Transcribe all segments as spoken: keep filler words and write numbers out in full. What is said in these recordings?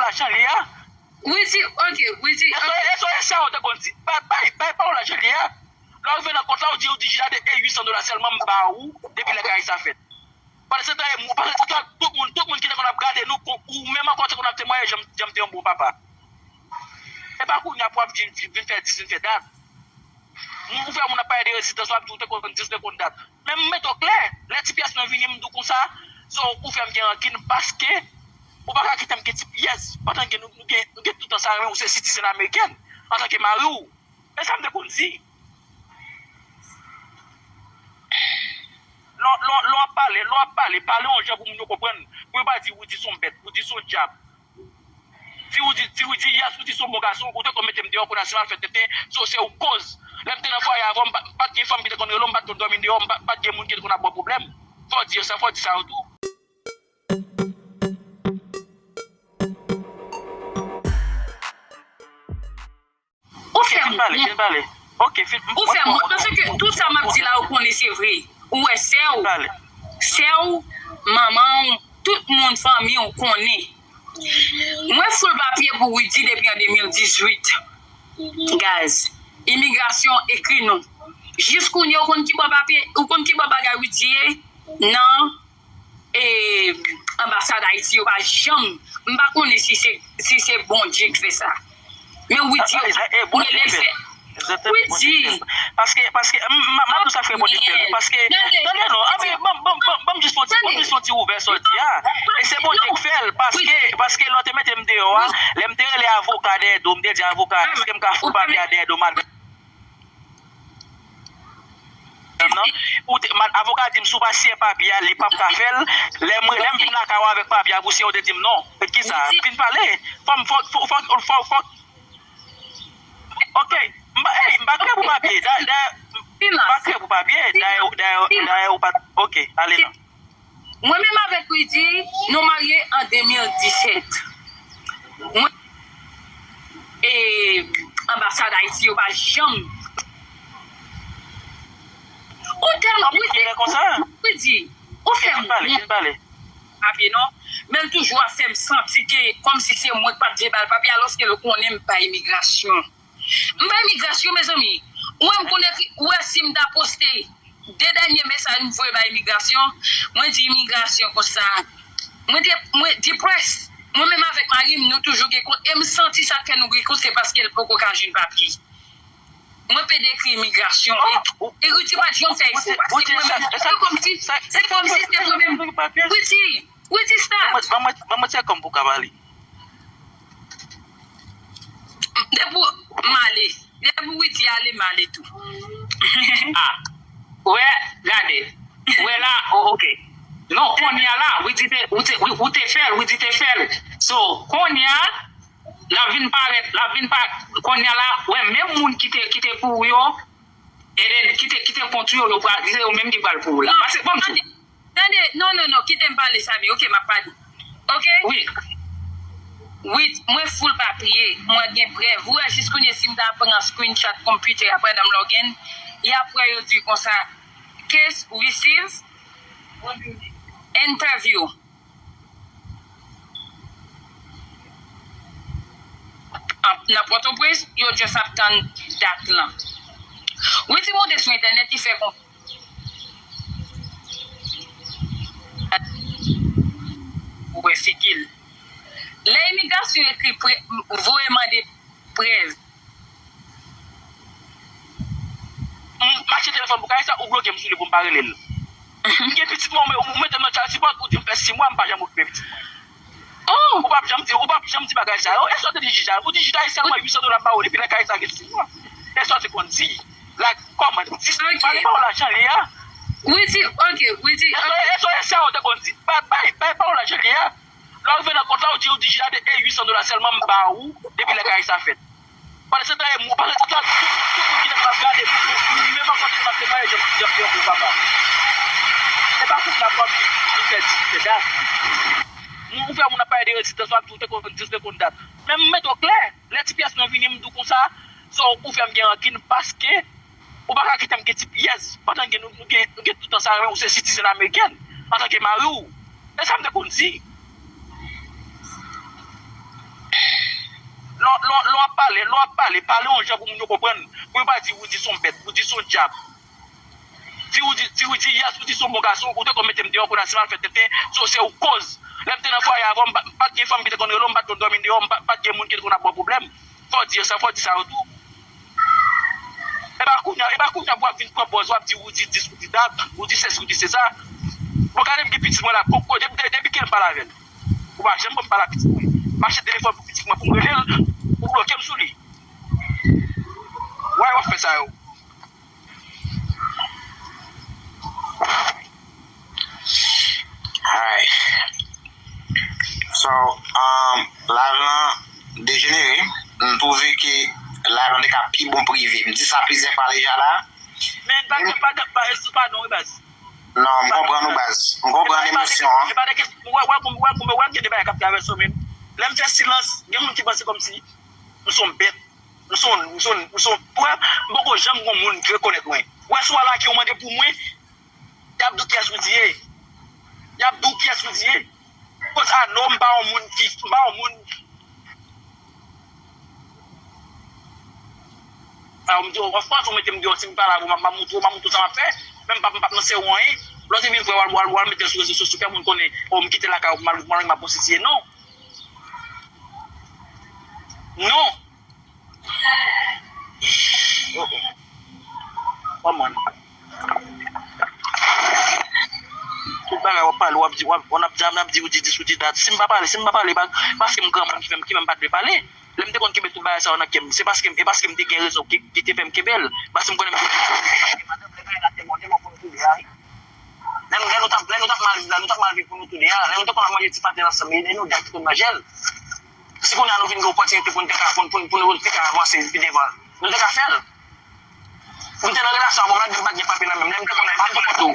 lajan li a. Wi, di, ok, wi, di, ok. E so e sa ou te konn di. Bay, bay, bay pawòl la jan li a. Lè w rive nan kont la, ou di, ou di, Jida, de, e uit san dola sèlman m ba ou depi lè kay sa fèt. Pandan se tan, e, pandan se tan, tout moun, tout moun ki te konn ap gade nou, kon, ou menm ankò te konn ap temwaye jan m, jan m te yon bon papa. E pa kounye a pou w ap vin, vin, vin fè dis, vin fè dat. Ou, ou fè moun ap pale de rezistans, w ap di ou te konn dis, ou te konn dat. Men m mete w klè, lè ti pyès mwen vini, m di w konsa, se ou, ou fè m gen rankin paske ou pa ka kite m gen ti pyès. Pandan gen, nou, nou gen, nou gen tout tan sa, men ou se citizen american antanke mari w. E sa m te konn di. Lè w, lè w, lè w ap pale, lè w ap pale, pale yon jan pou moun yo konprann. Pou yo pa di Rudy se yon bèt, Rudy se yon dyab. Di Rudy, di Rudy, yes, Rudy se yon bon gason, ou te konn mete m deyò, kounye a si m al fè tenten, so se ou k koz. Lè m te nan fwaye avan, m pa, m pa t gen fanm ki te konn rele w, m pa t konn dòmi deyò, m pa, m pa t gen moun ki te konn ap ba w pwoblèm. Fò w di yo sa, fò w di sa yo tou. Ou fè m wont. Ou fè m wont. Paske tout sa m ap di la, ou konnen se vre. Ou wè sè w, sè w, manman w, tout moun fanmi w konnen. Mwen foul papye pou Rudy depi an de mil dizuit. Guys, imigrasyon ekri nou. Jis kounye a, ou konn ki bò papye, ou konn ki bò bagay Rudy ye? Nan e, anbasad Ayiti yo pa janm, m pa konnen si se, si se Bondye k fè sa. Men Rudy yo rele l fè. Rudy. Paske, paske, m, m, m ap di w sa frè Bondye k fè l. Paske, tande non, anben, ban m, ban m, ban m, ban m jis fè yon ti, ban m jis fè yon ti ouvè sòti a. E se Bondye k fè l, paske, paske lè w te mete m deyò a, lè m te rele avoka dèyè do, m te di avoka, èske m ka foul papye a dèyè do m al nan, ou te, ma, avoka di m, si w pa siyen papye a, li p ap ka fè l. Lè m, lè m vin lakay ou avèk papye a pou siyen, ou te di m non. Kisa? Vin pale. Fò m, fò, fò, fò, fò, fò. Ok. M pa, ey, m pa kreye pou papye. Da, da, m pa kreye pou papye. Dayè, dayè, dayè, ou pa, ok, ale non. Mwen menm avèk Rudy, nou marye an de mil disèt. Mwen, e, anbasad Ayiti yo pa janm. Ou tèlman, Rudy, Rudy, ou fè m wont. Papye non, men l toujou ap fè m santi ke kòmsi se mwen k pa t vle ba l papye, alòske l konnen m pa imigrasyon. M pa imigrasyon, mezanmi. Ou wè m konn ekri, ou wè si m ta poste de dènye mesaj m voye bay imigrasyon, mwen di imigrasyon konsa. Mwen de, mwen depressed. Mwen menm avèk mari m, nou toujou gen kont. E m santi sa k fè nou gen kont, se paske l poko ka jwenn papye. Mwen pede ekri imigrasyon. E, e Rudy pa t janm fè efò. Se mwen menm. Se kòmsi, se kòmsi se mwen menm. Rudy, Rudy, stop. Ban mwen, ban mwen, ban mwen tchèk kòm pou ka pale. Depi m ale. Depi Rudy ale, m ale tou. Ah, wè, gade. Wè la, o, ok. Non, kounye a la, Rudy te, ou te, ou, ou te fè l, Rudy te fè l. So, kounye a, l ap vin parèt, l ap vin pa, kounye a la, wè, menm moun ki te, ki te pou ou yo, e ki te, ki te kont ou yo, yo pral, se yo menm ki pral pou ou la. Paske, ban m di w. Tande, non, non, non, kite m pale, Samy. Ok, m ap pale. Ok? Wi. Wi, mwen full papye, mwen gen prèv. Ou wè, jis kounye si m ta pran screenshot konpitè a pandan m login, y ap wè yo di konsa, case receive interview. An, nan Pòtoprens, yo just ap tann dat lan. Rudy monte sou entènèt, li fè kon Ou wè figi l. Lè imigrasyon ekri pre, voye mande prèv. M mache telefòn pou kay sa, ou bloke m sou li pou m pa rele l. M gen pitit mwen, ou mete m nan child support, ou di m fè sis mwa, m pa janm okipe pitit mwen. Ou p ap janm di, ou p ap janm di bagay sa yo. Èske w te di jij la? Ou di jij la, e sèlman uit san dola m ba ou depi lè kay sa gen sis mwa. Èske w te konn di? Like, kòman? Di, pale pawòl la jan li ye a. Wi, di, ok, wi, di, ok. Èske, èske, èske w te konn di? Bay, bay, bay pawòl la jan li ye a. Lè w rive nan kont la, ou di, ou di jij la de, e uit san dola sèlman m ba ou depi lè kay sa fèt. Pandan se tan, e, pandan se tan, tout, tout moun ki te konn ap gade, menm ankò te konn ap temwaye, jan, jan, jan pou papa. E pa kounye a pou ap vin fè di, fè dat. Ou, ou fè moun ap pale de rezistans, w ap di ou te konn di, ou te konn dat. Men m mete w klè, lè ti pyès mwen vini, m di w konsa, so, ou fè m gen rankin paske ou pa ka kite m gen ti pyès. Pandan gen, nou, nou gen, nou gen tout tan sa, men ou se citizen american, antanke mari w. E sa m te konn di. pale, lè w ap pale, pale yon jan pou moun yo konprann. Pou yo pa di Roody se yon bèt, Roody se yon dyab. Di Roody, di Roody, yès, Roody se yon bon gason, ou te konn mete m deyò, kounye a si m al fè tenten, se, se ou koz. Lè m te nan fwaye avan, m pa, m pa t gen fanm ki te konn rele w, m pa t konn dòmi deyò, m pa, pa t gen moun ki te konn ap ba w pwoblèm. Fò w di sa, fò w di sa yo tou. E pa kounye a, e pa kounye a pou w ap vin pran pòz, w ap di Roody dis, Roody dat, Roody sesi, Roody sesa. Bon, gade m gen pitit mwen la, poko, depi, depi, depi kilè m pale avè l? Ou pa janm ban m pale a pitit mwen. M achte telefòn pou pitit mwen pou m rele l, ou bloke m sou li. Why w ap fè sa yo? Alright. So, um, live lan dejenere. M twouve ke live lan te ka pi bon prive. M di sa plizyè fwa deja la. Men pa gen, pa gen, pa, pa, pa non, wi, baz. Non, m konprann ou, baz. M konprann emosyon an. E pa de kesyon, wè, wè, wè, wè, wè, gen de bagay k ap travèse w, men lè m fè silans, gen moun ki panse kòmsi m se yon bèt, m se yon, m se yon, m se yon, wè, m poko janm gon moun ki rekonèt mwen. Wè, si w al lage yon mande pou mwen, y ap di w kiyès Roody ye. Y ap di w kiyès Roody ye. Koz a non, m pa yon moun ki, m pa yon moun. Sa, ou m di w, of course, ou mete m deyò, si m pa la, m ap, m ap moutre w, m ap moutre w sa m ap fè. Men m p ap, m p ap nan sèwo anyen. Lè w te vin fè, w al, w al, w al mete l sou rezo sosyo, fè moun konnen, o, m kite lakay ou, m al, m al, m al pran sesi. Non. Non. Oh, oh. Kòman? Tout bagay w ap pale, w ap di, w ap, w ap di, w ap di, ou di dis, ou di dat. Si m pa pale, si m pa pale, pa, paske m granmoun ki fè m, ki fè m pa t vle pale. Lè m te konn kenbe tout bagay sa yo nan kè m, se paske, e paske m te gen rezon ki, ki te fè m kenbe l. Paske m konnen m te gen madanm, lè bagay la te bon, te bon pou nou toude a, wi. Lè nou, lè nou t ap, lè nou t ap mal viv la, nou t ap mal viv pou nou toude a. Lè nou te konn ap manje ti paten ansanm, e nou dat ki konn manje l. Si kounye a nou vin gen opòtinite pou n te ka, pou n, pou n, pou n te ka avanse pi devan, nou te ka fè l. M te nan relasyon avè w, malgre m pa t gen papye nan men m, lè m te konn ap, m te konn tou.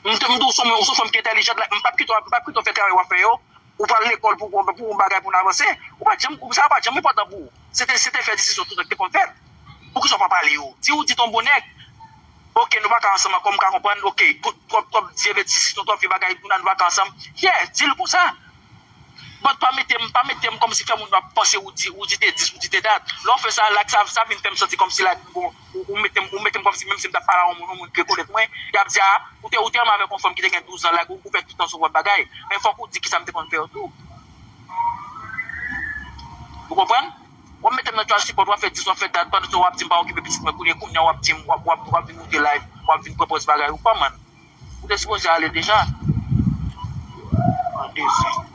M te, m te, ou se yon, ou se yon fanm ki entèlijant, la, m p ap kite w, m p ap kite w fè travay w ap fè yo. Ou pral lekòl pou, pou, pou yon bagay pou n avanse. Ou pa t janm, sa pa t janm enpòtan pou ou. Se te, se te fè desizyon tout nèg te konn fè. Poukisa w pa pale yo? Di ou di ton bon nèg. Oke, nou pa ka ansanm ankò, m ka konprann. Oke, tout, twòp, twòp vye betiz, twòp vye bagay, kounye a nou pa ka ansanm. Yeah, di l konsa. But pa mete m, pa mete m kòmsi fè moun yo ap panse ou di, ou di te dis, ou di te dat. Lè w fè sa, like, sa, sa vin fè m santi kòmsi, like, bon, ou, ou mete m, ou mete m kòmsi menm si m t ap pale a yon moun, yon moun ki rekonèt mwen, y ap di, a, ou te, ou te ansanm avèk yon fanm ki te gen douz an, like, ou, ou fè tout tan sou pwòp bagay. Men fòk ou di kisa m te konn fè yo tou. Ou konprann? W ap mete m nan child support, w ap fè dis, w ap fè dat, pandan w ap di m pa okipe pitit mwen, kounye, kounye a w ap di m, w ap, w ap, w ap vin moute live, w ap vin pran pòz bagay, ou kòman? Ou te sipoze ale deja. An dezi.